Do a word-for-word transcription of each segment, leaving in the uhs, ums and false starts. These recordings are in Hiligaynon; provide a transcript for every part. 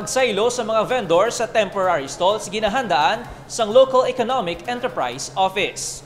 Saylo sa mga vendor sa temporary stalls ginahandaan sang Local Economic Enterprise Office.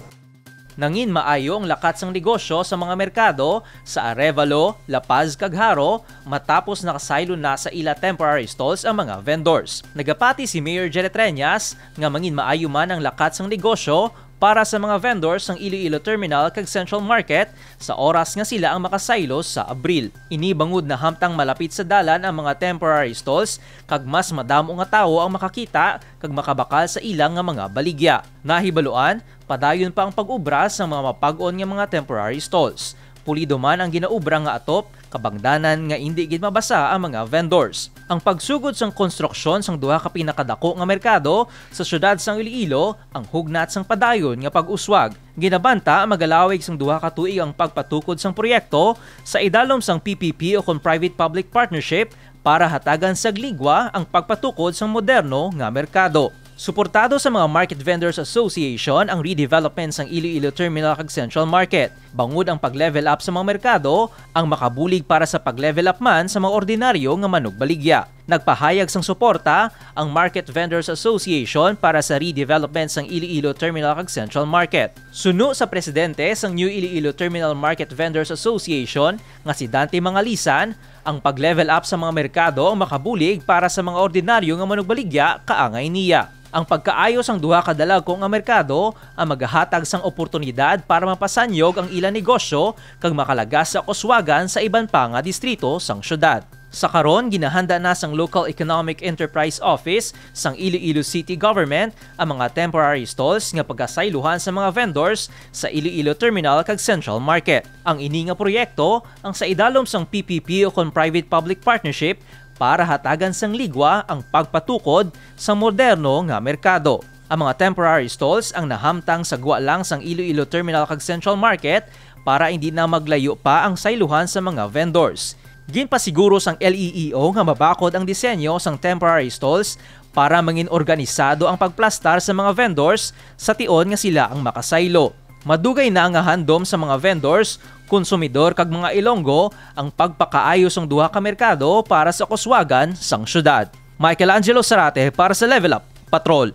Nangin maayo ang lakat sang negosyo sa mga merkado sa Arevalo, La Paz, kag Jaro matapos nakasaylo na sa ila temporary stalls ang mga vendors. Nagapati si Mayor Jerry Treñas nga mangin maayo man ang lakat sang negosyo para sa mga vendors sang Iloilo Terminal kag Central Market sa oras nga sila ang makasaylo sa Abril. Ini bangod nahamtang malapit sa dalan ang mga temporary stalls kag mas madamo nga tawo ang makakita kag makabakal sa ila nga mga baligya. Nahibaluan, padayon pa ang pag-ubra sa mga mapag-on nga mga temporary stalls. Pulido man ang ginaubra nga atop, kabangdanan nga indi gid mabasa ang mga vendors. Ang pagsugod sang konstruksyon sang duha ka pinakadako nga merkado sa siyudad sang Iloilo ang hugnat sang padayon nga pag-uswag. Ginabanta, magalawig sang duha ka tuig ang pagpatukod sang proyekto sa idalom sang P P P o kon private-public partnership para hatagan sang ligwa ang pagpatukod sang moderno nga merkado. Suportado sa mga Market Vendors Association ang redevelopment sang Iloilo Terminal kag Central Market, bangod ang pag-level up sa mga merkado ang makabulig para sa pag-level up man sa mga ordinaryo nga manugbaligya. Nagpahayag sang suporta ang Market Vendors Association para sa redevelopment sang Iloilo Terminal kag Central Market. Suno sa presidente sang New Iloilo Terminal Market Vendors Association nga si Dante Mangalisan, ang pag-level up sa mga merkado ang makabulig para sa mga ordinaryo nga manugbaligya kaangay niya. Ang pagkaayo sang duha ka dalagko nga merkado ang magahatag sang oportunidad para mapasanyog ang ila negosyo kag makalagas sa kuswagan sa iban pa nga distrito sang syudad. Sa karon, ginahanda na sang Local Economic Enterprise Office sang Iloilo City Government ang mga temporary stalls nga pagasaylohan sa mga vendors sa Iloilo Terminal kag Central Market. Ang ini nga proyekto ang sa idalom sang P P P o kon private-public partnership para hatagan sang ligwa ang pagpatukod sa moderno nga merkado. Ang mga temporary stalls ang nahamtang sa gwa lang sang Iloilo Terminal kag Central Market para hindi na maglayo pa ang sayluhan sa mga vendors. Ginpasiguro sang L E E O nga mabakod ang disenyo sang temporary stalls para mangin organisado ang pagplastar sa mga vendors sa tion nga sila ang makasaylo. Madugay na nga handom sa mga vendors, konsumidor kag mga Ilonggo ang pagpakaayo sang duha ka merkado para sa kuswagan sang syudad. Michael Angelo Sarate para sa Level Up Patrol.